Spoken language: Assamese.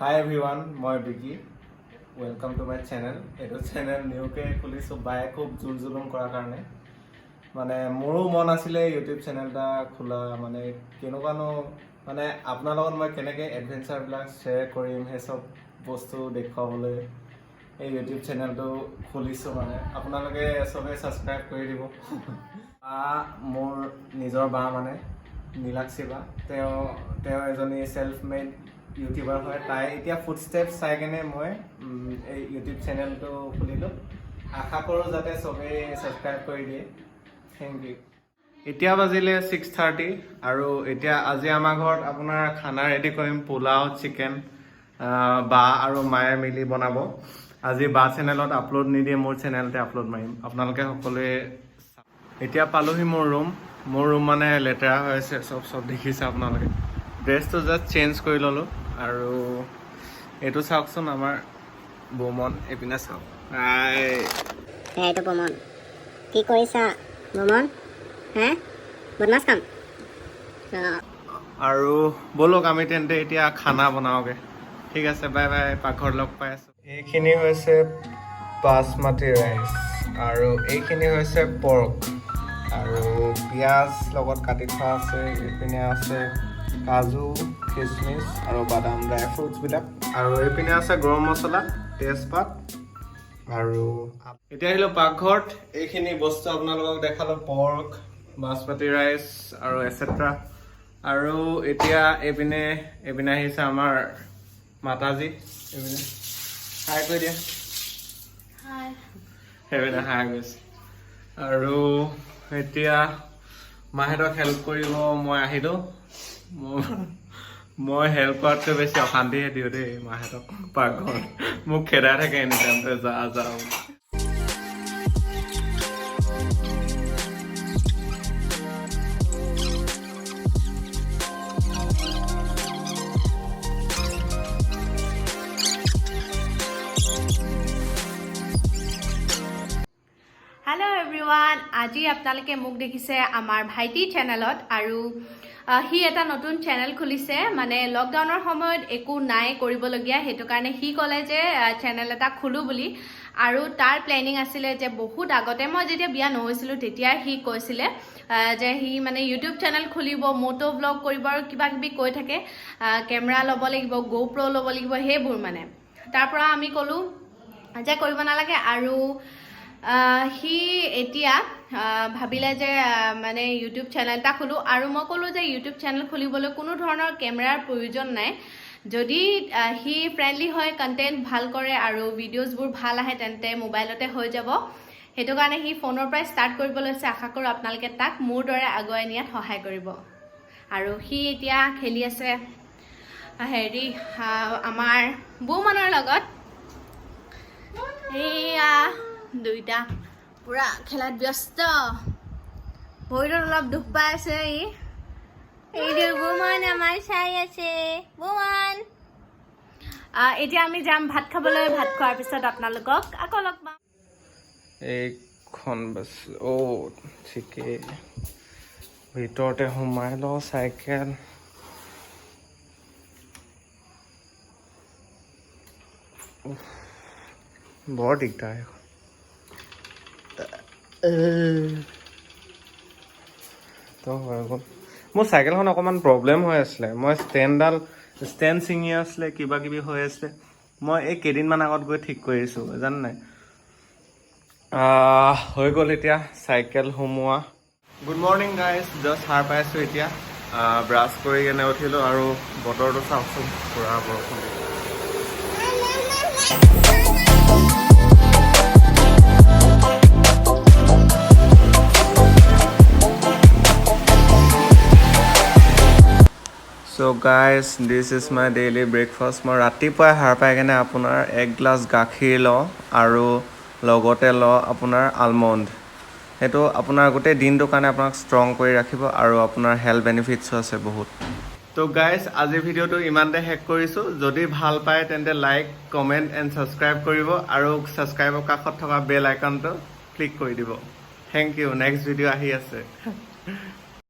হাই এভৰিৱান, মই বিকি। Welcome to my channel. এইটো চেনেল নিউকৈ খুলিছোঁ, বায়ে খুব জোৰ জুলুম কৰাৰ কাৰণে। মানে মোৰো মন আছিলে ইউটিউব চেনেল এটা খোলা। মানে কেনেকুৱানো, মানে আপোনাৰ লগত মই কেনেকৈ এডভেঞ্চাৰবিলাক শ্বেয়াৰ কৰিম, সেই চব বস্তু দেখুৱাবলৈ এই ইউটিউব চেনেলটো খুলিছোঁ। মানে আপোনালোকে চবেই ছাবস্ক্ৰাইব কৰি দিব। বা, মোৰ নিজৰ বা, মানে নীলাক্ষী বা, তেওঁ এজনী চেল্ফ মেড ইউটিউবাৰ হয়। তাই এতিয়া ফুড ষ্টেপ চাই কেনে মই এই ইউটিউব চেনেলটো খুলিলোঁ। আশা কৰোঁ যাতে চবেই ছাবস্ক্ৰাইব কৰি দিয়ে। Thank U. এতিয়া বাজিলে 6:30 আৰু এতিয়া আজি আমাৰ ঘৰত আপোনাৰ খানা ৰেডি কৰিম, পোলাও, চিকেন। বা আৰু মায়ে মিলি বনাব। আজি বা চেনেলত আপলোড নিদিয়ে, মোৰ চেনেলতে আপলোড মাৰিম। আপোনালোকে সকলোৱে। এতিয়া পালোহি মোৰ ৰুম। মোৰ ৰুম মানে লেতেৰা হৈ আছে চব, চব দেখিছে আপোনালোকে। ড্ৰেছটো জাষ্ট চেঞ্জ কৰি ল'লোঁ। আৰু এইটো চাওকচোন, আমাৰ বৌমন। এইপিনে চাওক। আই। এইটো বমন। কি কৰিছা বমন? হে, বদমাছ কাম অঁ। আৰু ব'লক, আমি তেন্তে এতিয়া খানা বনাওঁগৈ। ঠিক আছে, বাই বাই, পাকঘৰত লগ পাই আছোঁ। এইখিনি হৈছে বাচমতি ৰাইচ আৰু এইখিনি হৈছে পৰ্ক আৰু পিঁয়াজ লগত কাটি থোৱা আছে। এইপিনে আছে কাজু, খিচমিচ আৰু বাদাম, ড্ৰাই ফ্ৰুটছবিলাক। আৰু এইপিনে আছে গৰম মছলা, তেজপাত। আৰু এতিয়া আহিলোঁ পাকঘৰত। এইখিনি বস্তু আপোনালোকক দেখালোঁ, পৰ্ক, বাচমতি ৰাইচ আৰু এচেট্ৰা। আৰু এতিয়া এইপিনে আহিছে আমাৰ মাতাজী। এইপিনে হাই কৈ দিয়া। সেইপিনে হাই গৈছে। আৰু এতিয়া মাহঁতক হেল্প কৰিব মই আহিলোঁ। মই হেল্প কৰাতকৈ বেছি অশান্তিহে দিওঁ দেই মাহঁতক পাকঘৰত। মোক খেদাই থাকে এনি টাইম, তই যা যা বুলি। হেল্ল' এভৰিৱান, আজি আপোনালোকে মোক দেখিছে আমাৰ ভাইটিৰ চেনেলত। আৰু সি এটা নতুন চেনেল খুলিছে। মানে লকডাউনৰ সময়ত একো নাই কৰিবলগীয়া, সেইটো কাৰণে সি ক'লে যে চেনেল এটা খোলোঁ বুলি। আৰু তাৰ প্লেনিং আছিলে যে বহুত আগতে, মই যেতিয়া বিয়া নহৈছিলোঁ তেতিয়া সি কৈছিলে যে সি মানে ইউটিউব চেনেল খুলিব, মটো ব্লগ কৰিব আৰু কিবা কিবি কৈ থাকে, কেমেৰা ল'ব লাগিব, গ'প্ৰ' ল'ব লাগিব, সেইবোৰ। মানে তাৰ পৰা আমি ক'লোঁ যে কৰিব নালাগে। আৰু সি এতিয়া ভাবিলে যে মানে ইউটিউব চেনেল এটা খোলোঁ। আৰু মই ক'লোঁ যে ইউটিউব চেনেল খুলিবলৈ কোনো ধৰণৰ কেমেৰাৰ প্ৰয়োজন নাই। যদি সি ফ্ৰেণ্ডলি হয়, কণ্টেণ্ট ভাল কৰে আৰু ভিডিঅ'জবোৰ ভাল আহে, তেন্তে মোবাইলতে হৈ যাব। সেইটো কাৰণে সি ফোনৰ পৰাই ষ্টাৰ্ট কৰিব লৈছে। আশা কৰোঁ আপোনালোকে তাক মোৰ দৰে আগুৱাই নিয়াত সহায় কৰিব। আৰু সি এতিয়া খেলি আছে হেৰি আমাৰ বৌমানৰ লগত। এইয়া দুইটা পুৰা খেলাত ব্যস্ত। ভৰিত অলপ দুখ পাই আছে ই। এইটো বৌমান আমাৰ চাই আছে বৌমান। এতিয়া আমি যাম ভাত খাবলৈ। ভাত খোৱাৰ পিছত আপোনালোকক আকৌ লগ পাম। এইখন বাছ। অ' ঠিকেই, ভিতৰতে সোমাই লওঁ চাইকেল। উফ, বৰ দিগদাৰ এইখন। তো হৈ গ'ল। মোৰ চাইকেলখন অকণমান প্ৰব্লেম হৈ আছিলে। মই ষ্টেণ্ডডাল, ষ্টেণ্ড ছিঙি আছিলে, কিবা কিবি হৈ আছিলে। মই এই কেইদিনমান আগত গৈ ঠিক কৰিছোঁ, জানে নাই? হৈ গ'ল এতিয়া চাইকেল সোমোৱা। গুড মৰ্ণিং গাইজ, জাষ্ট সাৰ পাইছোঁ এতিয়া। ব্ৰাছ কৰি কেনে উঠিলোঁ। আৰু বতৰটো চাওকচোন, পূৰা বৰষুণ দিছে। So guys, this is my daily breakfast. মই ৰাতিপুৱাই সাৰ পাই কেনে আপোনাৰ এক গ্লাছ গাখীৰ লওঁ আৰু লগতে লওঁ আপোনাৰ আলমণ্ড। সেইটো আপোনাৰ গোটেই দিনটোৰ কাৰণে আপোনাক ষ্ট্ৰং কৰি ৰাখিব আৰু আপোনাৰ হেল্থ বেনিফিটছো আছে বহুত। তো গাইজ, আজিৰ ভিডিঅ'টো ইমানতে শেষ কৰিছোঁ। যদি ভাল পায় তেন্তে লাইক, কমেণ্ট এণ্ড ছাবস্ক্ৰাইব কৰিব আৰু ছাবস্ক্ৰাইবৰ কাষত থকা বেল আইকনটো ক্লিক কৰি দিব। Thank U. Next video আহি আছে।